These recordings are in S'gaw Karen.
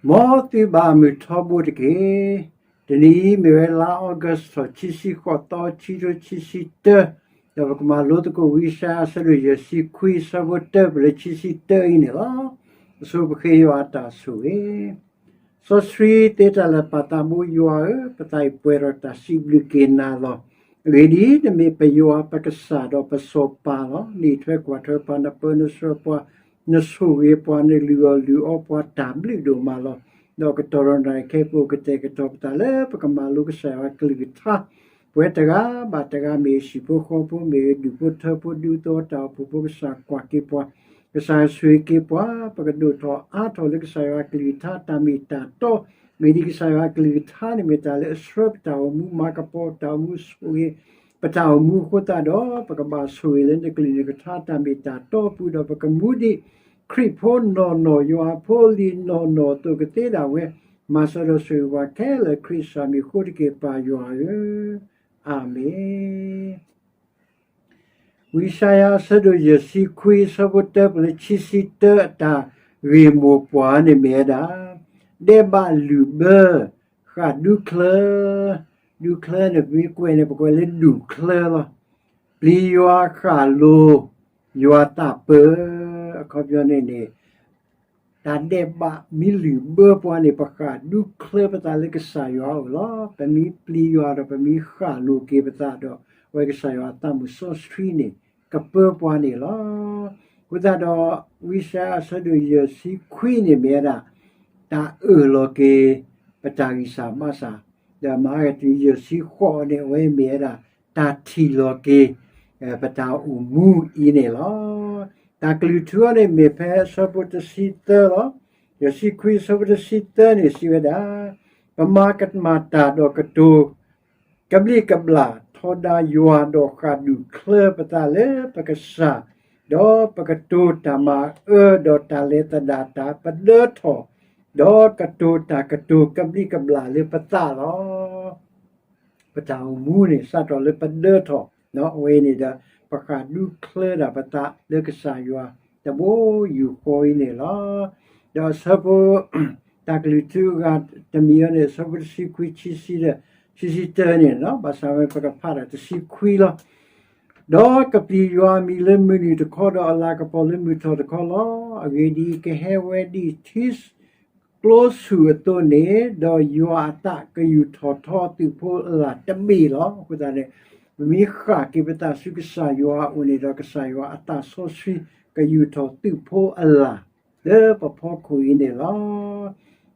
မ်သုဘၣ်မုာ်ထီဘိတက့ၢ်. တနံၤအံၤမ့ၢ်ဝဲလါအီကူးထီၣ် ခံဆံဃိးသီ ခံထိခံဆံတၢ, ဒီးပကမၤလိသကိးဝံယၡါယၤအဆၢဒိၣ်ယဲၢ်ဆံခွံ အဆၢဖိတၢ ပလၢခံဆံတၢအံၤန့ၣ်လီၤ. အဆိပဃ့ယွၤအတၢ်ဆိၣ်ဂ့ၤ စီဆှံသ့တၢ်လၢာ် ပၢ်သးဘိယွၤဧၢ, ပသးအံၤပှဲၤဒီးတၢ်စံးဘျုးက့ၤနၤလီၤ. အဂ့ၢ်ဒ်အံၤ, နမ့ၢ်ပယွၤပကစၢ်ဒီးပစီၤပၤလီၤ. နအံးထွဲကွၢ်ထွဲပှၤ, နပၢနဆှၢပှၤ, နဆိၣ်ဂ့ၤပှၤ, နလုၢ်အီၣ်လုၢ်အီပှၤတၢ်ဘျုးဒိၣ်မးလီၤ. ဒီးကတီၢ်ဒီးနၣ်ရံၣ်ခဲအံၤ ပကတဲာ်ကတီၤပသးလၢပကမၤလိကစၢ်ယွၤအကလုၢ်ကထါ, ပဝဲတဂၤဘၣ်တဂၤ မ့ၢ်ဟံၣ်ဖိဃီဖိ, မ့ၢ်ဒူၣ်ဖိထၢဖိ, ဒူသဝီတၢ်အိၣ်ဖှိၣ်ဖိ, ကစၢ်ကွၢ်က့ၤပှၤ, ကစၢ်ဆိၣ်ဂ့ၤက့ၤပှၤ, ပကဒိၣ်ထီၣ်အါထီၣ်လၢကစၢ်ယွၤအကလုၢ်ကထါ တၢ်မ့ၢ်တၢ်တီ, မ့ၢ်ဒ်ကစၢ်ယွၤအကလုၢ်ကထါန့ၣ် မ့ၢ်တၢ်လၢအဆှၢပတၢ်အိၣ်မူ, မၤကပီၤပတၢ်အိၣ်မူ, ဆိၣ်ဂ့ၤပတၢ်အိၣ်မူအဃိသတးဒီး, ပကဘၣ်ဆိၣ်ဂ့ၤလၢနကလုၢ်နကထါတၢ်မ့ၢ်တၢ်တီအပူၤဒီး ပကမူဒံးခရံာ်ဖိနီၢ်နီၢ်, ယွၤအဖိလံၤနီၢ်နီၢ်အသိးကသ့ဒၣ်ဝဲ, မၤစၢၤဒီးဆိၣ်ဂ့ၤပှၤခဲလၢာ် ခရံာ်စၢ်မံၤအဃိတက့ၢ် ပၢ်ယွၤဧၢ, အၤမ့ၣ်. ဝံယၡါယၤအဆၢဒိၣ်ယဲၢ်ဆံခွံ အဆၢဖိတၢ ပလၢခံဆံတၢ အတၢ်ဂ့ၢ်မိၢ်ပှၢ်န့ၣ်မ့ၢ်ဝဲဒၣ်, ဒဲးဘးလုၢ်ဘၢ, ဃၣ်ဒူချၢ, ဒူချၢန့ၣ် ပမ့ၢ်ကွဲးန့ၣ် ပကွဲးလၢဒူၣ်ချၢလီၤ. ပျံၤယွၤဃၣ်လိၤ, ယွၤသးပၢ, အခီပညီန့ၣ်န့ၣ် တၢ်ဒဲးဘးမ့ၢ်လုၢ်ဘၢပှၤန့ၣ် ပဃၣ်ဒူချၢပသးလၢကစၢ်ယွၤအအိၣ်လီၤ. ပမ့ၢ်ပျံၤယွၤဒီးပမ့ၢ်ဃၣ်လိၤက့ၤပသးဒီး အဝဲကစၢ်ယွၤအသးမုၢ်စီဆှံန့ၣ် ကပၢပှၤန့ၣ်လီၤ. အဃိသတးဒီး ဝံယၡါယၤအဆၢဒိၣ်ယဲၢ်ဆံခွံန့ၣ်မ့ၢ်ဝဲဒၣ် တၢ်အၢၣ်လီၤက့ၤ ပတၢ်ဂံၢ်စၢ်ဘါစၢ်, ဒီးမၤကတုၤယဲၢ်ဆံဃိးန့ၣ် အဝဲမ့ၢ်ဝဲဒၣ် တၢ်ထံၣ်လီၤက့ၤ ပတၢ်အိၣ်မူအံၤန့ၣ်လီၤ. တၢ်ကလုၢ်ထူအံၤန့ၣ် မ့ၢ်ဖဲအဆၢဖိတဆံသၢလီၤ. ယဲၢ်ဆံခွံအဆၢဖိတဆံသၢန့ၣ် စံးဝဲဒၣ်, ပမၤကမၣ်တၢ်ဒီးကတိၤ ကဘျံးကဘျၣ်ထီဒါယွၤဒီးဃၣ်ဒူၣ်ချၢပသးလၢပကစၢ်, ဒီးပကတိၤတၢ်မၤအၢဒီးတၢ်လဲၤသဒၣ်တၢ်ပဒၢထီၣ်, ဒီးကတိၤတၢ်ကတိၤကဘျံးကဘျၣ်လၢပသးလီၤ. ပတၢ်အိၣ်မူန့ၣ် စးထီၣ်လၢပဒၢထီၣ်, အဝဲအံၤန့ၣ်ဒီး ပဃၣ်ဒူချၢဒၣ်ပသးလၢကစၢ်ယွၤ တဘိယူၢ်ဃီအံၤန့ၣ်လီၤ. ဒီးအဆၢဖိ တၢ်ကလုၢ်ထူအဂၤတမံၤအံၤန့ၣ် အဆၢဖိတဆံခွံ ခံဆံဒီး ခံဆံတၢန့ၣ်လီၤ. ဘၣ်ဆၣ်ဝဲပကဖးဒၣ်တဆံခွံလီၤ. ဒီးကပျံၤယွၤအမံၤလၢမုၢ်နုာ်တခီဒီးအလၤကပီၤလၢမုၢ်ထီၣ်တခီလီၤ. အဂ့ၢ်ဒ်အံၤ, ကဟဲဝဲဒ်ထံကျိဆူၣ်အသိးန့ၣ်, ဒီးယွၤအသးကယူာ်ထီၣ်ထီသုးဖိအလၢ်တဘ့ၣ်လီၤ. အဃိသတးန့ၣ် ပမ့ၢ်ဃၣ်က့ၤပသးဆူကစၢ်ယွၤအအိၣ်န့ၣ်ဒီး ကစၢ်ယွၤအသးစီဆှံကယူာ်ထီၣ်သုးဖိအလၢ် လၢပဖီခိၣ်အံၤန့ၣ်လီၤ.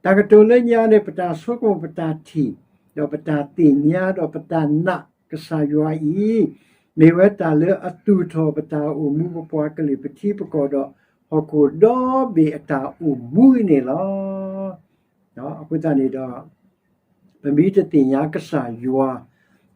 တၢ်ကတိၤလၢညါန့ၣ် ပတၢ်ဆိကမိၣ်ပတၢ်ထံၣ်, ဒီးပတၢ်သ့ၣ်ညါဒီးပတၢ်နာ်ကစၢ်ယွၤအံၤ, မ့ၢ်ဝဲတၢ်လၢအသူၣ်ထီၣ်ပတၢ်အိၣ်မူပပှၤကလုာ်ပထံပကီၢ်ဒီး ဟီၣ်ခိၣ်ဒီဘ့ၣ်အတၢ်အိၣ်မူအံၤန့ၣ်လီၤ. အဃိသတးန့ၣ်ဒီး ပမ့ၢ်တသ့ၣ်ညါကစၢ်ယွၤ,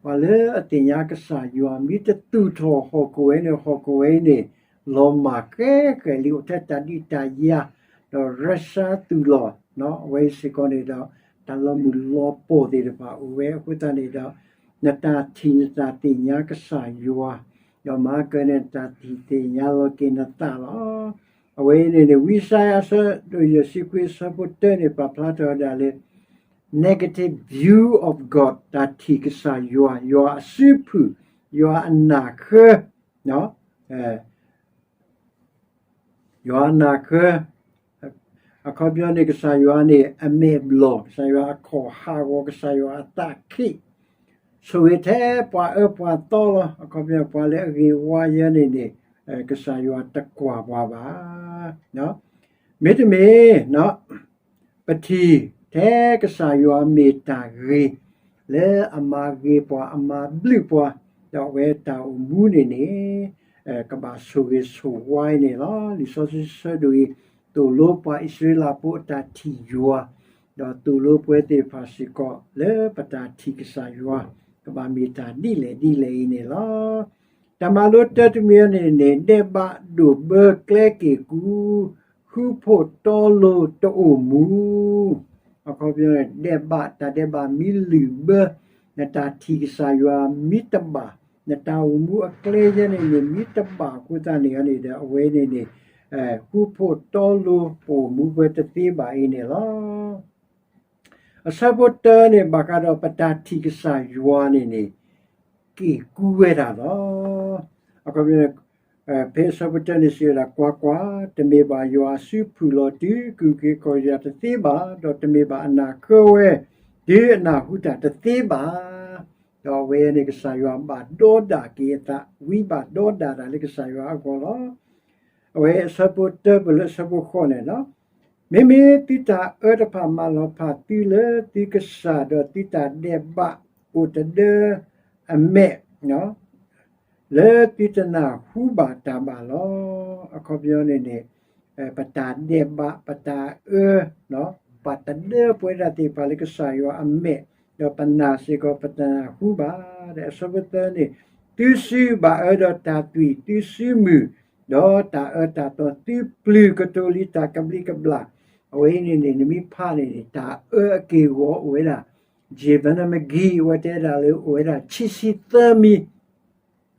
ပှၤလၢအသ့ၣ်ညါကစၢ်ယွၤ မ့ၢ်တသူၣ်ထီၣ်ဟီၣ်ခိၣ်ဝဲန့ၣ် ဟီၣ်ခိၣ်ဝဲအံၤန့ၣ် လီၤမၢ်ဃဲဃဲလံ အိၣ်ထဲတၢ်ဒုးတၢ်ယၤ, ဒီးရၢၡါသူၣ်လီၤ, အဝဲအံၤစ့ၢ်ကီးန့ၣ်ဒီး တၢ်လီၤမုၢ်လီၤပိာ်သ့ၣ်တဖၣ်အိၣ်ဝဲ. အဃိသတးန့ၣ်ဒီး နတၢ်ထံၣ်နတၢ်သ့ၣ်ညါကစၢ်ယွၤ, ဒီးမၤကၢန့ၣ် နတၢ်ထံၣ်သ့ၣ်ညါလီၤက့ၤနသးလီၤ. အဝဲအံၤန့ၣ်န့ၣ် ဝံယၡါယၤအဆၢဒိၣ်ယဲၢ်ဆံခွံအဆၢဖိတၢန့ၣ် ပာ်ဖျါထီၣ်ဝဲဒၣ်လၢ negative view of God, တၢ်ထံၣ်ကစၢ်ယွၤ, ယွၤအစုဖုၣ်, ယွၤအနၢ်ဃၢ, ယွၤအနၢ်ဃၢ, အခီပညီန့ၣ် ကစၢ်ယွၤန့ၣ် အမဲာ်ဘျီၣ်, ကစၢ်ယွၤအခီၣ်ဟးဂီၤ, ကစၢ်ယွၤအသးခံး, ဆိၣ်ဂ့ၤထဲပှၤအၢပှၤသီလီၤ. အခီပညီ ပှၤလၢအဂ့ၤဝါယဲန့ၣ်န့ၣ် ကစၢ်ယွၤတကွၢ်ပှၤဘၣ်. မ့တမ့ၢ် ပထံၣ်ထဲကစၢ်ယွၤမ့ၢ်တၢ်ဂ့ၤ, လၢအမၤဂ့ၤပှၤ အမၤဘျုးပှၤ, ဒီးအဝဲတၢ်အိၣ်မူန့ၣ်န့ၣ် ကဘၣ်ဆိၣ်ဂ့ၤဆိၣ်ဝါအံၤန့ၣ်လီၤ. လံာ်စီဆှံဆၢဒိၣ်အံၤ သိၣ်လိပှၤအံၣ်စရ့လးဖိအတၢ်ထံၣ်ယွၤ, ဒီးသိၣ်လိပဝဲသ့ၣ်တဖၣ်စ့ၢ်ကီး လၢပတၢ်ထံၣ်ကစၢ်ယွၤ ကဘၣ်မ့ၢ်တၢ်ဒ်လဲၣ်ဒ်လဲၣ်အံၤန့ၣ်လီၤ. တၢ်မၤလိတၢတမံၤန့ၣ်န့ၣ် ဒဲးဘးဒိၣ်ဘၢကျဲက့ၤကူ, ဃူဖိးတီလိၤတအိၣ်မူ အခီပညီန့ၣ် ဒဲးဘး, တၢ်ဒဲးဘးမ့ၢ်လုၢ်ဘၢ, နတၢ်ထံၣ်ကစၢ်ယွၤမ့ၢ်တဘၣ်, နတၢ်အိၣ်မူအကျဲယဲန့ၣ်န့ၣ် မ့ၢ်တဘၣ်အဃိသတးန့ၣ်န့ၣ်ဒီး အဝဲန့ၣ်န့ၣ် ဃူဖိးတီလိၤ ပအိၣ်မူပှဲၤတသ့ဘၣ်အံၤန့ၣ်လီၤ. အဆၢဖိတၢန့ၣ် ဘၣ်ဃးဒီးပတၢ်ထံၣ်ကစၢ်ယွၤန့ၣ်န့ၣ် က့ၤကူဝဲဒၣ်လီၤ. အခီပညီ ဖဲအဆၢဖိတၢန့ၣ်စံးဝဲဒၣ်, ကွၢ်ကွၢ်, တမ့ၢ်ဘၣ်ယွၤအစုဖုၣ်လီၤတုၤကအုၣ်က့ၤခီၣ်က့ၤတၢ်တသ့ဘၣ်, ဒီးတမ့ၢ်ဘၣ်အနၢ်ဃၢဝဲ တုၤအနၢ်ဟူတၢ်တသ့ဘၣ်. ဒီးအဝဲန့ၣ် ကစၢ်ယွၤဘၣ်ဒီဒၣ်က့ၤအသး, ဝံဘၣ်ဒီဒၣ်တၢ်လၢကစၢ်ယွၤအဂီၢ်လီၤ. အဝဲအဆၢဖိတၢပၢၢ်လၢအဆၢဖိဃိးန့ၣ်လီၤ. မ့မ့ၢ်သုတၢ်အၢတဖၣ်မၤလီၤဖးသုလၢသုကစၢ်, ဒီးသုတၢ်ဒဲးဘးအိၣ်တဒၢအမဲာ် လၢသုတနၢ်ဟူဘၣ်တၢ်ဘၣ်လီၤ. အခီပညီန့ၣ်န့ၣ် ပတၢ်ဒဲးဘး ပတၢ်အၢ ပှၤတဒၢပဝဲဒၣ်သ့ၣ်တဖၣ်လၢကစၢ်ယွၤအမဲာ်, ဒီးပနာ်စ့ၢ်ကီး ပတနၢ်ဟူဘၣ်. ဒီးအဆၢဖိသၢန့ၣ်, သုစုဘၣ်အၢဒီးတၢ်သွံၣ်, သုစုမုၢ်ဒီးတၢ်အၢတၢ်သီ, သုပျုၢ်ကတိၤလံတၢ်ကဘျံးကဘျၣ်. အဝဲအံၤန့ၣ်န့ၣ် နမ့ၢ်ဖးန့ၣ်န့ၣ် တၢ်အၢအက့ၢ်အဂီၤအိၣ်ဝဲဒၣ် Javon McGee အဝဲတဲဒၣ်လၢအိၣ်ဝဲဒၣ် ခံဆံသၢမံၤ,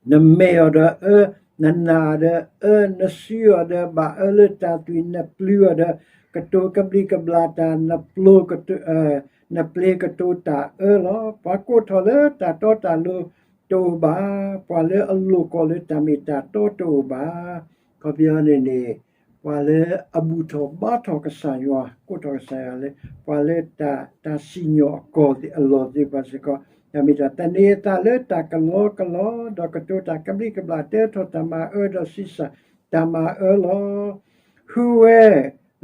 နမဲာ်အီၤဒီးအၢ, နနာ်အီၤဒီးအၢ, နစုအီၤဒီးဘၣ်အၢလၢတၢ်သွံၣ်, နပျုၢ်အီၤဒီးကတိၤကဘျံးကဘျၣ်တၢ်, နပျ့ၤကတိၤတၢ်အၢလီၤ. ပှၤကိးထီၣ်လၢတၢ်တီတၢ်လိၤတအိၣ်ဘၣ်, ပှၤလၢအလိၣ်ကီၢ်လၢတၢ်မ့ၢ်တၢ်တီတအိၣ်ဘၣ်. အခီပညီန့ၣ်န့ၣ် ပှၤလၢအဘူၣ်ထီၣ်ဘါထီၣ်ကစၢ်ယွၤ, ကိးထီၣ်ကစၢ်ယွၤလၢ ပှၤလၢတၢ်စံၣ်ညီၣ်အကီၢ်အလီၢ်သ့ၣ်တဖၣ်စ့ၢ်ကီး, တၢ်မ့ၢ်တၢ်သန့ၤအသးလၢတၢ်ကလီကလီ, ဒီးကတိၤတၢ်ကဘျံးကဘျၣ်, တၢထီၣ်တၢ်မၤအၢဒီးဆံးစၢ်တၢ်မၤအၢလီၤ. ဃုဝဲ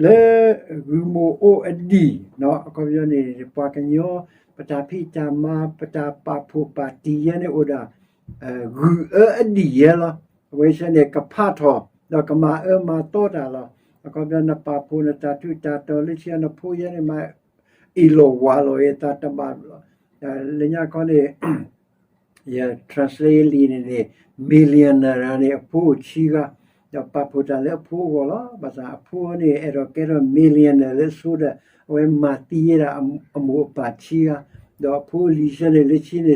လၢဂုၢ်မိၢ်အိၣ်အဒံၣ်, အခီပညီန့ၣ် ပှၤကညီ ပတၢ်ဖံးတၢ်မၤ ပတၢ်ပာ်ဖှိၣ်ပာ်တံၢ်ယဲန့ၣ်အိၣ်ဒၣ် ဂုၢ်အၢအဒံၣ်ယဲလီၤ. အဝဲဆၢန့ၣ် ကဖးထီၣ် ဒီးကမၤအၢမၤသီတၢ်လီၤ. အခီပညီ နပာ်ဖှိၣ်နတၢ်ထူးတၢ်တီၤလၢခံ နဖိယဲန့ၣ် မၤအ့ၣ်လိာ်ဝးလိာ်အသးတဘၣ်လီၤ. လၢညါခီန့ၣ် ယ translate လံန့ၣ်န့ၣ် millionaire န့ၣ် အဖိအိၣ်ဆံဂၤ, ဒီးပာ်ဖှိၣ်တၢ်လၢအဖိအဂီၢ်လီၤ. ဘၣ်ဆၣ်အဖိန့ၣ် အဲၣ်ဒိးကဲထီၣ် millionaire လၢအဆိဒီး အဝဲမၤသံဝဲဒၣ်အမိၢ်အပၢ်ဆံဂၤ, ဒီးအဖိလံၤဆၢန့ၣ်လၢခံန့ၣ်ဒီး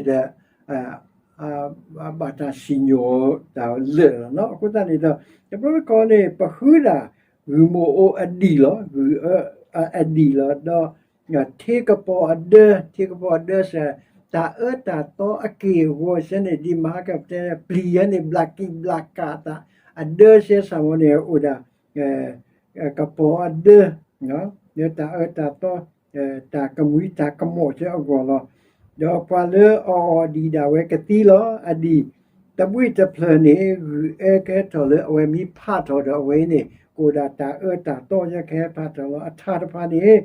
ဘၣ်တၢ်စံၣ်ညီၣ်တၢ်လၢာ်လီၤ. အဃိသတးန့ၣ်ဒီး တဘျီတခီန့ၣ် ပဃုဒၣ် ဂုၢ်မိၢ်အိၣ်အဒံၣ်လီၤ, ဂုၢ်အၢအဒံၣ်လီၤ, ဒီး ထံကပီၤအဒၢ, ထံကပီၤအဒၢစ့ၢ် တၢ်အၢတၢ်သီအက့ၢ်အဂီၤစ့ၢ်န့ၣ် ဒ်မဟါကပတဲ ပျံၤယဲန့ၣ် ဘျးကံၣ်ဘျးကးအသး, အဒၢစ့ၢ်ဆၣ်မီၤန့ၣ် အိၣ်ဒၣ် ကပီၤအဒၢ, လၢတၢ်အၢတၢ်သီ တၢ်ကမှံတၢ်ကမီၤစ့ၢ်အဂီၢ်လီၤ. ဒီးပှၤလၢအအီၣ်အဒံၣ်ဒၣ်ဝဲကသံလီၤ. အဒံၣ်တဘှံးတဖျၢၣ်န့ၣ် ဂုၢ်အၢကဟဲထီၣ်လၢအဝဲမ့ၢ်ဖးထီၣ်ဒီး အဝဲန့ၣ် ကအိၣ်ဒၣ်တၢ်အၢတၢ်သီယဲကဟဲဖးထီၣ်လီၤ. အထၣ်တဖၣ်န့ၣ်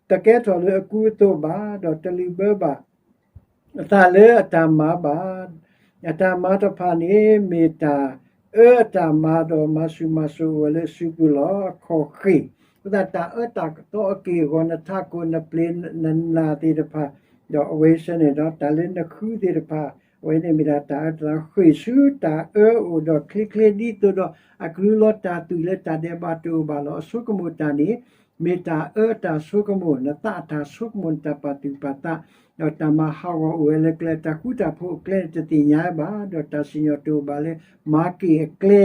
တကဲထီၣ်လၢအကူအသိးဘၣ်, ဒီးတလုာ်ဘၢဘၣ် အသးလၢအတၢ်မၤဘၣ်. အတၢ်မၤတဖၣ်န့ၣ် မ့ၢ်တၢ်အၢတၢ်မၤဒီးမၤဆူၣ်မၤစိးအိၣ်ဝဲလၢအစုပူၤလီၤ. အခီၣ်ဃ့ၢ်, အဃိသတးတၢ်အၢတၢ်သီအက့ၢ်အဂီၤ နထးခိၣ်နပျ့ၤနနာ်သ့ၣ်တဖၣ်, ဒီးအဝဲဆၢန့ၣ်ဒီး တၢ်လၢနဃုသ့ၣ်တဖၣ် အဝဲန့ၣ်မ့ၢ်ဒၣ်တၢ်အၢတၢ်သီ ဃ့ၢ်ဆူတၢ်အၢအိၣ်ဒီးချ့ချ့ ဒ်သိးဒီးအကလုၢ်လီၤတၢ်သွံၣ်လၢတၢ်ဒဲးဘးတအိၣ်ဘၣ်လီၤ. အဆိကမိၣ်တၢ်န့ၣ် မ့ၢ်တၢ်အၢတၢ်ဆိကမိၣ်, နသးအတၢ်ဆိကမိၣ်, နတၢ်ပာ်သူၣ်ပာ်သး, ဒီးတၢ်မၤဟးဂီၤအိၣ်ဝဲလၢကျဲ, တၢ်ဃူတၢ်ဖိးအကျဲန့ၣ် တသ့ၣ်ညါဘၣ်, ဒီးတၢ်စံၣ်ညီၣ်တအိၣ်ဘၣ်လၢ မၤက့ၢ်အကျဲ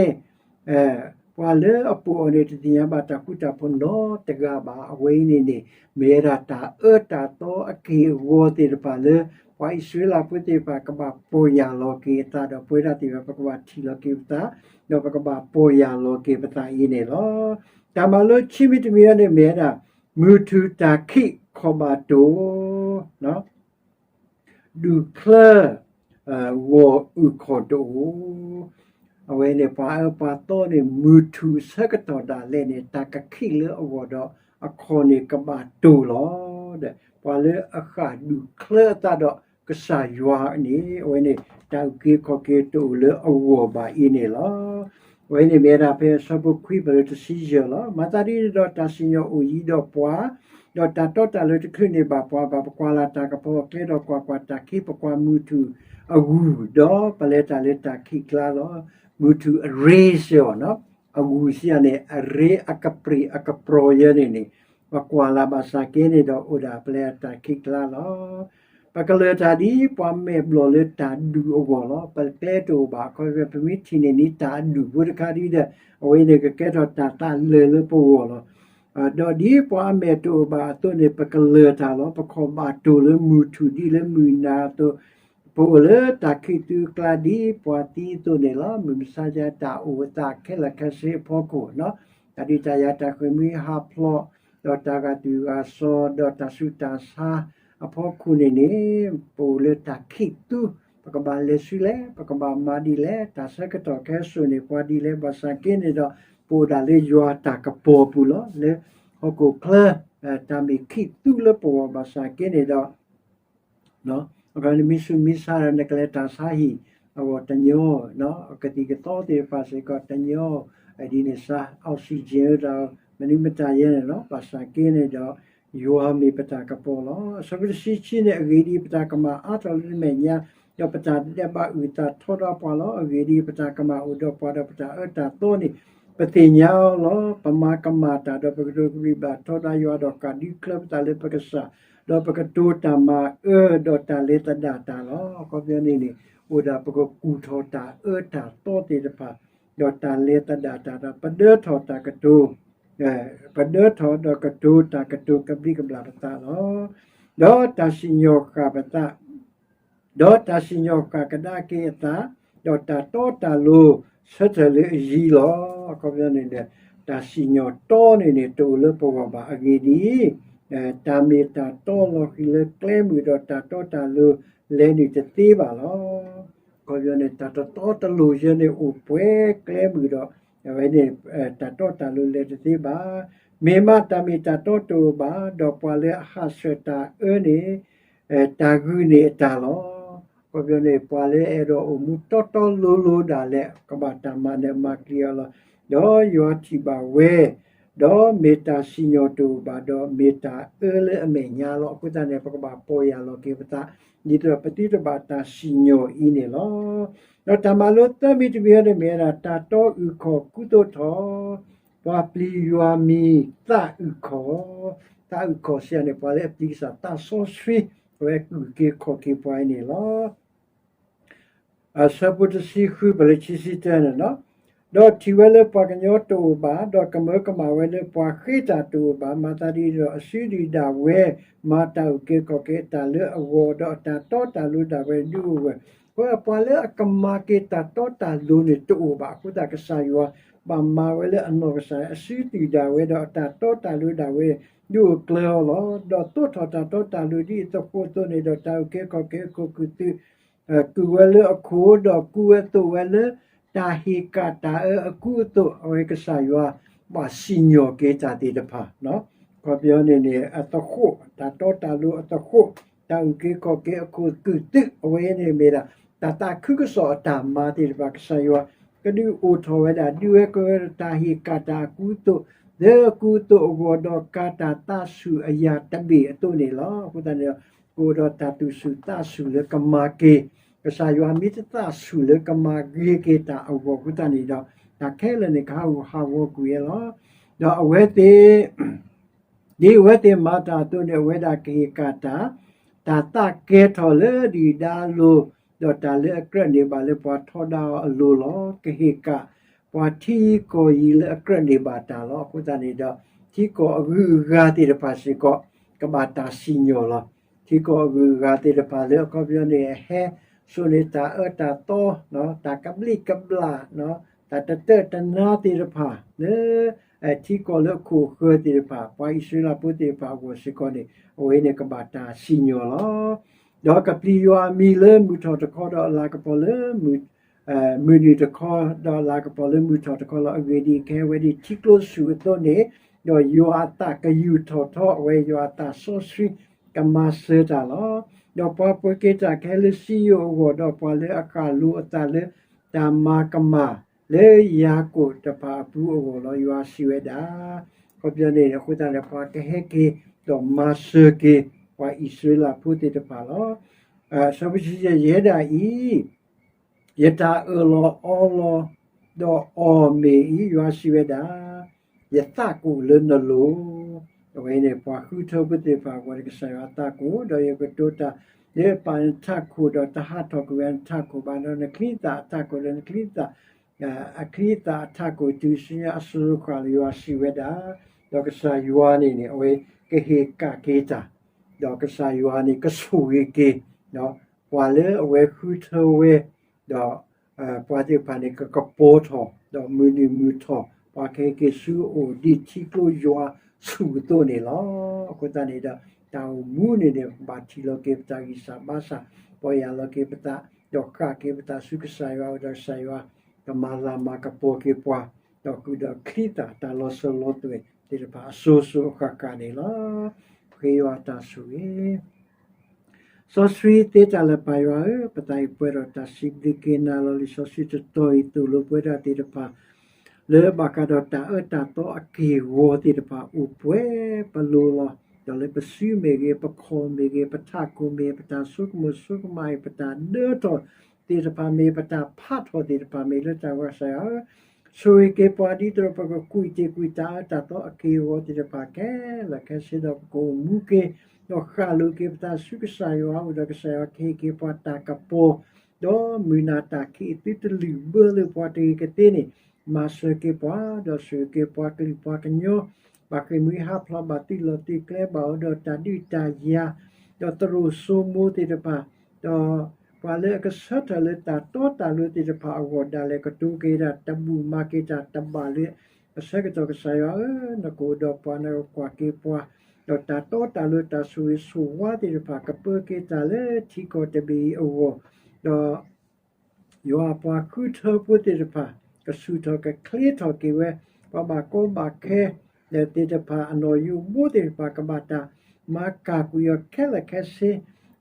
ပှၤလၢအပိာ်အီၤန့ၣ် တသ့ၣ်ညါဘၣ်တၢ်ဃူတၢ်ဖိးနီတဂၤဘၣ်. အဝဲအံၤန့ၣ်န့ၣ် မ့ၢ်ဝဲဒၣ်တၢ်အၢတၢ်သီအက့ၢ်အဂီၤသ့ၣ်တဖၣ်လၢ ပှၤအံၣ်စရ့လးဖိသ့ၣ်တဖၣ်ကဘၣ်ပီၢ်ယၢ်လီၤက့ၤအသးဒီး ပဝဲဒၣ်သ့ၣ်တဖၣ် ပကဘၣ်ထံၣ်လီၤက့ၤပသး, ဒီးပကဘၣ်ပီၢ်ယၢ်လီၤက့ၤပသးအံၤန့ၣ်လီၤ. တၢ်မၤလိခံမံၤတမံၤအံၤန့ၣ် မ့ၢ်ဝဲဒၣ် မုၢ်ထူၣ်တၢ်ခံးခီၣ်ဘၣ်တိၢ် ဒူၣ်ချၢ ဂီၤအုၣ်ခီၣ်တအိၣ်. အဝဲန့ၣ် ပှၤအၢပှၤသီန့ၣ် မုၢ်ထူၣ်အဆၢကတီၢ်ဒၣ်လဲာ်န့ၣ် တၢ်ကခံးလၢအဂီၢ်ဒီး အခီၣ်န့ၣ်ကဘၣ်တိၢ်လီၤ. ဒီးပှၤလၢအဃၣ်ဒူၣ်ချၢအသးဒီးကစၢ်ယွၤန့ၣ် အဝဲန့ၣ် တၢ်အုၣ်က့ၤခီၣ်က့ၤတအိၣ်လၢအဂီၢ်ဘၣ်အံၤန့ၣ်လီၤ. အဝဲန့ၣ်မ့ၢ်ဝဲဒၣ်ဖဲအဆၢဖိခွံဖဲလၢတဆံယဲၢ်လီၤ. မၤသးဒ်န့ၣ်ဒီး တၢ်စံၣ်ညီၣ်အိၣ်ယံၤဒီးပှၤ, ဒီးတၢ်တီတၢ်လိၤတချုးန့ၣ်ဘၣ်ပှၤဘၣ်, ပကွၢ်လၢ်တၢ်ကပီၤအကျဲဒီးကွၢ်ကွၢ်, တၢ်ခံးပကွၢ်မုၢ်ထူၣ်အဂုၢ်, ဒီးပလဲၤတၢ်လၢတၢ်ခံးကျါလီၤ. မုၢ်ထူၣ်အရ့စ့ၢ်အီၤ, အဂုၢ်စံးန့ၣ် အရ့အကပြံးအကပြီၤယဲန့ၣ်န့ၣ်, ပကွၢ်လၢ်ဘၣ်ဆၣ်က့န့ၣ်ဒီး အိၣ်ဒၣ်ပလဲၤတၢ်ခံးကျါလီၤ. ပကလၢၢ်တၢ်ဒ်ပှၤမဲာ်ဘျီၣ်လၢတၢ်ဒူၣ်အဂီၢ်လီၤ. ပကျဲတအိၣ်ဘၣ်, အခီပညီ ပမ့ၢ်ထံၣ်န့ၢ်န့ၣ် တၢ်အဒူၣ်ဖိတခါဒ်ဒီး အဝဲန့ၣ်ကကဲထီၣ်တၢ်သးလၢာ်လၢပဂီၢ်လီၤ. ဒီးဒ်ပှၤအမဲာ်တအိၣ်ဘၣ်အသိးန့ၣ် ပကလၢၢ်တၢ်လီၤ. ပခီၣ်ဘၣ်တိၢ်လၢမုၢ်ထူၣ်ဒ်လၢမုၢ်နၤအသိး, ပအိၣ်လၢတၢ်ခံးသူအကျါဒ်ပှၤသံအသိးန့ၣ်လီၤ. မုၢ်မဆါတၢ်အိၣ်အသးခဲလၢာ်ခဲဆ့အဖီခိၣ်, တၢ်ဒုးတၢ်ယၤတၢ်ဃ့ၢ်မှံဟးဖျိး, ဒီးတၢ်ဂာ်တုၤဂာ်စီၤ, ဒီးတၢ်ဆူးတၢ်ဆါအဖီခိၣ်န့ၣ်န့ၣ်, ပအိၣ်လၢတၢ်ခံးသူ, ပကဘၣ်လဲၤဆူလဲၣ်, ပကဘၣ်မၤဒ်လဲၣ်, တၢ်ဆၢကတီၢ်ခဲစိာ်န့ၣ် ပှၤဒ်လဲၣ်, ဘၣ်ဆၣ်က့န့ၣ်ဒီး ပအိၣ်ဒၣ်လၢယွၤတၢ်ကပီၤပူၤလီၤ. လၢဟီၣ်ခိၣ်ချၢ, တၢ်မ့ၢ်ခံးသူလၢပဂီၢ်ဘၣ်ဆၣ်က့န့ၣ်ဒီး နမ့ၢ်ဆူးမ့ၢ်ဆါဒီး နကလဲၤတၢ်ဆါဟံၣ်အဂီၢ်တညီ, ကသံၣ်ကသီသ့ၣ်တဖၣ်စ့ၢ်ကီးတညီ, ဒ်န့ၣ်စါ oxygen တၢ်မနုၤမတၤယဲန့ၣ်လီၤ. ဘၣ်ဆၣ်က့န့ၣ်ဒီး ယွၤမ့ၢ်ပတၢ်ကပီၤလီၤ. အဆၢဖိတဆံခံန့ၣ်, အဂ့ၢ်ဒ်အံၤ, ပတၢ်ကမၣ်အါထီၣ်လၢနမဲာ်ညါ, ဒီးပတၢ်ဒဲးဘးအုၣ်သးထီဒါပှၤလီၤ. အဂ့ၢ်ဒ်အံၤ, ပတၢ်ကမၣ်အိၣ်ဒီးပှၤ, ဒီးပတၢ်အၢတၢ်သီန့ၣ် ပသ့ၣ်ညါအီၤလီၤ. ပမၤကမၣ်တၢ်ဒီး ပကတိၤကဘျံးကဘျၣ်ထီဒါယွၤ, ဒီးကဒုးချၢပသးလၢပကစၢ်, ဒီးပကတိၤတၢ်မၤအၢ, ဒီးတၢ်လဲၤသဒၣ်တၢ်လီၤ. အခီပညီန့ၣ်န့ၣ်, အိၣ်ဒၣ်ပကကူၣ်ထီၣ်တၢ်အၢတၢ်သီသ့ၣ်တဖၣ်, ဒီးတၢ်လဲၤသဒၣ်တၢ်ဒီး ပဒၢထီၣ်တၢ်ကတိၤ, ပဒၢထီၣ်ဒီးကတိၤတၢ်ကတိၤကဘျံးကဘျၣ်ပသးလီၤ. ဒီးတၢ်စံၣ်ညီၣ်ဃၣ်ပသး ဒီးတၢ်စံၣ်ညီၣ်ဃၣ်ကဒါက့ၤအသး, ဒီးတၢ်တီတၢ်လိၤဆၢထၢၣ်လၢအယံၤလီၤ. အခီပညီန့ၣ်ဒီး တၢ်စံၣ်ညီၣ်တီန့ၣ်န့ၣ် တအိၣ်လၢပဂီၢ်ဘၣ်. အဂ့ၢ်ဒ်အံၤ, တၢ်မ့ၢ်တၢ်တီလီၤဃံၤလၢကျဲမုၢ်, ဒီးတၢ်တီတၢ်လိၤလဲၤနုာ်တသ့ဘၣ်လီၤ. အခီပညီန့ၣ် တၢ်တတီတလိၤယဲန့ၣ် အိၣ်ပှဲၤကျဲမုၢ်ဒီး အဝဲန့ၣ် တၢ်တီတၢ်လိၤလဲၤတသ့ဘၣ်. မ့ၢ်မးတၢ်မ့ၢ်တၢ်တီတအိၣ်ဘၣ်, ဒီးပှၤလၢအဟးဆှဲးတၢ်အၢန့ၣ် တၢ်ဂုာ်န့ၢ်အတၢ်လီၤ. အခီပညီန့ၣ် ပှၤလၢအအဲၣ်ဒိးအိၣ်မူတီတီလိၤလိၤဒၣ်လဲာ် ကဘၣ်တၢ်မၤနၢၤမၤကျံးအီၤလီၤ. ဒီးယွၤထံၣ်ဘၣ်ဝဲ, ဒီးမ့ၢ်တၢ်စံၣ်ညီၣ်တအိၣ်ဘၣ်, ဒီးမ့ၢ်တၢ်အၢလၢအမဲာ်ညါလီၤ. အဃိသတးန့ၣ် ပကဘၣ်ပီၢ်ယၢ်လီၤက့ၤပသး, ဒ်သိးဒီးပသုတဘၣ်တၢ်စံၣ်ညီၣ်အံၤန့ၣ်လီၤ. ဒီးတၢ်မၤလိသၢမံၤတမံၤန့ၣ် မ့ၢ်ဝဲဒၣ် တၢ်တီအုၣ်ခီၣ်ကူသိးထီၣ်, ပှၤပျံၤယွၤမံၤသးအုၣ်ခီၣ်, သးအုၣ်ခီၣ်စံးန့ၣ် ပှၤလၢအပျံၤကစၢ်သးစီဆှံ, အဝဲအုၣ်က့ၤခီၣ်က့ၤပှၤအံၤန့ၣ်လီၤ. အဆၢဖိတဆံဃု ပလၢခံဆံတၢန့ၣ်လီၤ. ဒီးထံၣ်ဝဲလၢပှၤကညီတအိၣ်ဘၣ်, ဒီးကမၢကမၣ်ဝဲလၢပှၤဃ့တၢ်တအိၣ်ဘၣ်, မၤသးဒ်န့ၣ်ဒီး အစုဒုၣ်ဒၣ်ဝဲ မၤတၢ်အုၣ်က့ၤခီၣ်က့ၤအတၢ်လၢအဂီၢ်, ဒီးအတၢ်တီတၢ်လိၤဒၣ်ဝဲဒုးအိၣ်ဝဲ. အဃိပှၤလၢအကမၤက့ၤတၢ်တီတၢ်လိၤန့ၣ်တအိၣ်ဘၣ်. အဃိသတးကစၢ်ယွၤ ဘၣ်မၤဝဲလၢအနီၢ်ကစၢ်, အစုဒုၣ်ဒၣ်ဝဲဒီးအတၢ်တီတၢ်လိၤဒၣ်ဝဲ ဒုးအိၣ်ကျၢၤအီၤလီၤ. ဒီးသိးထီၣ်တၢ်တီတၢ်လိၤဒ်အသဃိးအသိးန့ၣ်ဒီး တၢ်အုၣ်က့ၤခီၣ်က့ၤအခိၣ်ကူၣ်သုး ကူၣ်ဝဲလၢအခိၣ်, ဒီးကူၣ်ဝဲသိးဝဲလၢတၢ်ဟ့ၣ်ကၣ်တၢ်အၢအကူအသိး, အဝဲကစၢ်ယွၤ ဘၣ်စံၣ်ညီၣ်က့ၤတၢ်သ့ၣ်တဖၣ်, အခီပညီန့ၣ်န့ၣ် အသဃိး, တၢ်တီတၢ်လိၤအသဃိး, တၢ်အုၣ်က့ၤခီၣ်က့ၤအခိၣ်ကူၣ်သုး, အဝဲန့ၣ်မ့ၢ်ဒၣ် တၢ်သးခုကစီၣ်အတၢ်မၤသ့ၣ်တဖၣ် ကစၢ်ယွၤ ကဒုးအိၣ်ထီၣ်ဝဲဒၣ်, ဒုးဝဲကဝဲတၢ်ဟ့ၣ်ကၣ်တၢ်အကူအသိး, လၢအကူအသိးအဂီၢ်ဒီး ကၤတၢ်သးဆူၣ်အယၢ်တဘ့ၣ်အသိးန့ၣ်လီၤ. အဃိသတးန့ၣ်ဒီး ကအိၣ်ဒီးတၢ်သူၣ်ဆူၣ်သးဆူၣ်လၢကမၤက့ၤ, ကစၢ်ယွၤမ့ၢ်တသးဆူၣ်လၢကမၤဂ့ၤက့ၤတၢ်အဂီၢ်အဃိသတးန့ၣ်ဒီး တၢ်ခဲလၢာ်န့ၣ် ကဟးဂူာ်ဟးဂီၤကွံာ်ဝဲလီၤ. ဒီးအဝဲသ့ၣ် ဒ်အဝဲသ့ၣ်မၤတၢ်အသိးန့ၣ် အဝဲဒၣ်ကဟ့ၣ်ကၣ်တၢ်, တၢ်သးကဲထီၣ်လၢဒုၣ်ဒါအလိၤ, ဒီးတၢ်လၢအကြၢးန့ၢ်ဘၣ်လၢပှၤထီဒါအီၤအလိၤလီၤ. ကဟ့ၣ်ကၣ်ပှၤထံကီၢ်ယံၤလၢအကြၢးန့ၢ်ဘၣ်တၢ်လီၤ. အဃိသတးန့ၣ်ဒီး ထံကီၢ်အဂုၤအဂၤသ့ၣ်တဖၣ်စ့ၢ်ကီး ကဘၣ်တၢ်စံၣ်ညီၣ်လီၤ. ထံကီၢ်အဂုၤအဂၤသ့ၣ်တဖၣ်လၢအခီပညီန့ၣ် အဟဲစိာ်န့ၢ်တၢ်အၢတၢ်သီ, တၢ်ကဘျံးကဘျၣ်, တၢ်တတၢၢ်တနါသ့ၣ်တဖၣ် လၢ ထံကီၢ်လၢအခိၣ်အဃၢၤသ့ၣ်တဖၣ်, ပှၤအံၣ်စရ့လးဖိသ့ၣ်တဖၣ်အဂီၢ်စ့ၢ်ကီးန့ၣ် အဝဲန့ၣ်ကဘၣ်တၢ်စံၣ်ညီၣ်လီၤ. ဒီးကပျံၤယွၤအမံၤလၢမုၢ်ထီၣ်တခီဒီးအလၤကပီၤလၢ မုၢ်နုာ်တခီ, ဒီးအလၤကပီၤလၢမုၢ်ထီၣ်တခီလီၤ. အဂ့ၢ်ဒ်အံၤ, ကဟဲဝဲဒ်ထံကျိဆူၣ်အသိးန့ၣ်, ဒီးယွၤအသးကယူာ်ထီၣ်ထီအဝဲ, ယွၤအသးစီဆှံကမၤစၢၤတၢ်လီၤ. ဒီးပှၤပှ့ၤက့ၤတၢ်ကဟဲလၢစံယိၣ်အဂီၢ်, ဒီးပှၤလၢအဃၣ်လိၤအသးလၢတၢ်မၤကမၣ်လၢယၤကိာ်တဖၣ်အပူၤအဂီၢ်လီၤ. ယွၤစံးဝဲဒၣ်, အခီပညီန့ၣ် အဃိသတးန့ၣ် ပှၤကဟဲက့ၤဒီးမၤစၢၤက့ၤ ပှၤအံၣ်စရ့လးဖိသ့ၣ်တဖၣ်လီၤ. အဆၢဖိဆံယဲၢ်, ယဲဒၣ်အံၤ ယတၢ်အၢၣ်လီၤအီလီၤဒီးအီၤမ့ၢ်အံၤ, ယွၤစံးဝဲဒၣ်, ယသးကအိၣ်လၢနလိၤ. အဝဲန့ၣ် ပှၤဃုထၢဖိသ့ၣ်တဖၣ်အဂီၢ်န့ၣ် ကစၢ်ယွၤအသးကအိၣ်, ဒီးယကတိၤတၢ်လၢပာ်နထးခိၣ်, ဒီးတဟးထီၣ်ကွံာ်ဝဲနထးခိၣ်ဘၣ်, ဒီးနချံသၣ်အထးခိၣ်, ဒီးနချံသၣ် အချံသၣ်အထးခိၣ်တုၤဆူညါအစိၤဃၣ်လီၤ. ယွၤစံးဝဲဒၣ်, ဒီးကစၢ်ယွၤန့ၣ်န့ၣ် အဝဲကဟ့ၣ်ကၣ်က့ၤတၢ်, ဒီးကစၢ်ယွၤန့ၣ်ကဆိၣ်ဂ့ၤက့ၤ ပှၤလၢအဝဲဃုထၢဝဲ, ဒီး ပှၤသ့ၣ်တဖၣ်န့ၣ် ကကပီၤထီၣ် ဒီးမုၢ်နုာ်မုၢ်ထီၣ် ပှၤကဟဲက့ၤဆူအအိၣ်ဒ်ထံကျိယွၤဆူၣ်အသိးန့ၣ်လီၤ. အဃိသတးန့ၣ်ဒီး တၢ်အိၣ်မူန့ၣ်န့ၣ် ဘၣ်ထံၣ်လီၤက့ၤပတၢ်ဂံၢ်စၢ်ဘါစၢ်, ပီၢ်ယၢ်လီၤက့ၤပသး, ဒီးဃၣ်က့ၤပသးဆူကစၢ်ယွၤအအိၣ်ဒီးကစၢ်ယွၤ ကမၤလၤမၤကပီၤက့ၤပှၤ, ဒီးဃုာ်ဒီးချံသၣ်တၢ်လီၤစၢၤလီၤသွဲၣ်သ့ၣ်တဖၣ်အစိၤစိၤအဃၣ်ဃၣ်န့ၣ်လီၤ. ပဃ့ယွၤတၢ်ဆိၣ်ဂ့ၤ စီဆှံသ့တၢ်လၢပၢ်ယွၤဧၢ, ပသးအံၤပှဲၤဒီးတၢ်စံးဘျုးက့ၤနၤလီၤလံာ်စီဆှံတတီၤအံၤသိၣ်လိပဝဲဒၣ်သ့ၣ်တဖၣ် လၢဘၣ်ဃးဒီးတၢ်အၢတၢ်သီအက့ၢ်အဂီၤသ့ၣ်တဖၣ်အိၣ်ပှဲၤပလိၤလီၤ. ဒီးလၢပစုမ့ၢ်ဂ့ၤ, ပခီၣ်မ့ၢ်ဂ့ၤ, ပထးခိၣ်မ့ၢ်ဂ့ၤ, ပတၢ်ဆိကမိၣ်ဆိကမးအံၤ, ပတၢ်ဒၢထီၣ်သ့ၣ်တဖၣ်မ့ၢ်, ပတၢ်ဖးထီၣ်သ့ၣ်တဖၣ်မ့ၢ်လၢတၢ်ဂီၤကစၢ်ယွၤဧၢ ဆိၣ်ဂ့ၤက့ၤပှၤဒ်သိးဒီးပကကွံာ်တ့ၢ်ကွံာ်တၢ်အၢတၢ်သီအက့ၢ်အဂီၤသ့ၣ်တဖၣ်ခဲလၢာ်ခဲဆ့ဒီးပကအိၣ်မူက့ၤ, ဒီးဃၣ်လိၤက့ၤပသးဆူကစၢ်ယွၤအအိၣ်ဒီးကစၢ်ယွၤကဟ့ၣ်က့ၤပှၤတၢ်ကပီၤ, ဒီးမုၢ်နၤတၢ်ခံးအသုတလုၢ်ဘၢလၢပှၤတဂ့ၤကသ့န့ၣ်, မၤစၢၤက့ၤပှၤ, ဒီးဆိၣ်ဂ့ၤက့ၤပှၤကလုာ်ပှၤကညီ, ဘၣ်ဃ့ၢ်မှံဟးဖျိးဘၣ်သုးလီၢ်သုးကျဲဘၣ်အိၣ်ဒီးတၢ်ဒုးတၢ်ယၤ, ဒီးသရိာ်စိမိၤသ့ၣ်တဖၣ်, ဒီး ပှၤလၢအကဆၢထၢၣ်လၢတၢ်တီတၢ်လိၤသ့ၣ်တဖၣ်အဂီၢ်ဒၣ်လဲာ် ကတိၤက့ၤဒၣ်တၢ်ဘူၣ်မၤက့ၤတၢ်တဘၣ်လၢအဆၢကတီၢ်ကစၢ်ယွၤဧၢ, နကအိၣ်ဒီးပှၤနကကွၢ်က့ၤပှၤ, ဒီးတၢ်တီတၢ်လိၤတၢ်ဆိၣ်ဂ့ၤဆိၣ်ဝါသ့ၣ်တဖၣ် ကပၢက့ၤတၢ်လၢထံကီၢ်တဘ့ၣ်အံၤအဂီၢ်, ဒီး ယွၤအပှၤဃုထၢဖိသ့ၣ်တဖၣ် ကဆူၣ်ထီၣ်ကချ့ထီၣ်က့ၤဝဲ, ပှၤဘၣ်ကီဘၣ်ခဲ သ့ၣ်တဖၣ် အနီၣ်ယိဘိသ့ၣ်တဖၣ် ကဘၣ်တၢ်မၤကၢ်ကွံာ်အီၤခဲလၢာ်ခဲဆ့,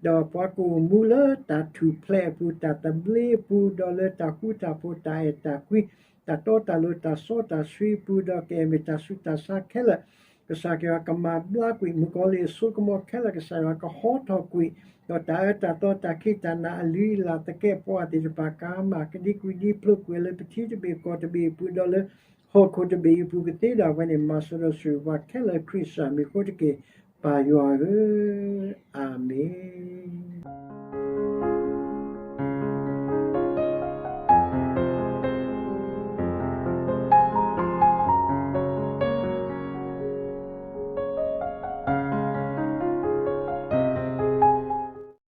ဒီးပှၤကအိၣ်မူလၢတၢ်ထူၣ်ဖျဲးအပူၤ, တၢ်သဘျ့အပူၤ, ဒီးလၢတၢ်ဃူတၢ်ဖိး, တၢ်အဲၣ်တၢ်ကွံ, တၢ်တီတၢ်လိၤ, တၢ်စီတၢ်ဆှံအပူၤ, ဒီးကအဲၣ်မ့ၢ်တၢ်ဆူးတၢ်ဆါခဲလၢာ် ကစၢ်ယွၤကမၤဘျါကွံာ်, မုၣ်ကီၤလံၢ်အစိကမီၤခဲလၢာ် ကစၢ်ယွၤကဟီထီၣ်ကွံာ်, ဒီးတၢ်အၢတၢ်သီတၢ်ခံးတၢ်နၤအလုၢ်အလၢ်သကဲးပဝးသ့ၣ်တဖၣ် ကမၤကဒံကွံာ်ဒံဖျိးကွံာ်လၢပထံတဘ့ၣ်ကီၢ်တဘ့ၣ်အပူၤ ဒီးလၢဟီၣ်ခိၣ်တဘ့ၣ်အံၤအပူၤကသ့ဒၣ်ဝဲန့ၣ် မၤစၢၤဒီးဆိၣ်ဂ့ၤပှၤခဲလၢာ် ခရံာ်စၢ်မံၤအဃိတက့ၢ်, ပၢ်ယွၤဧၢ, အၤမ့ၣ်.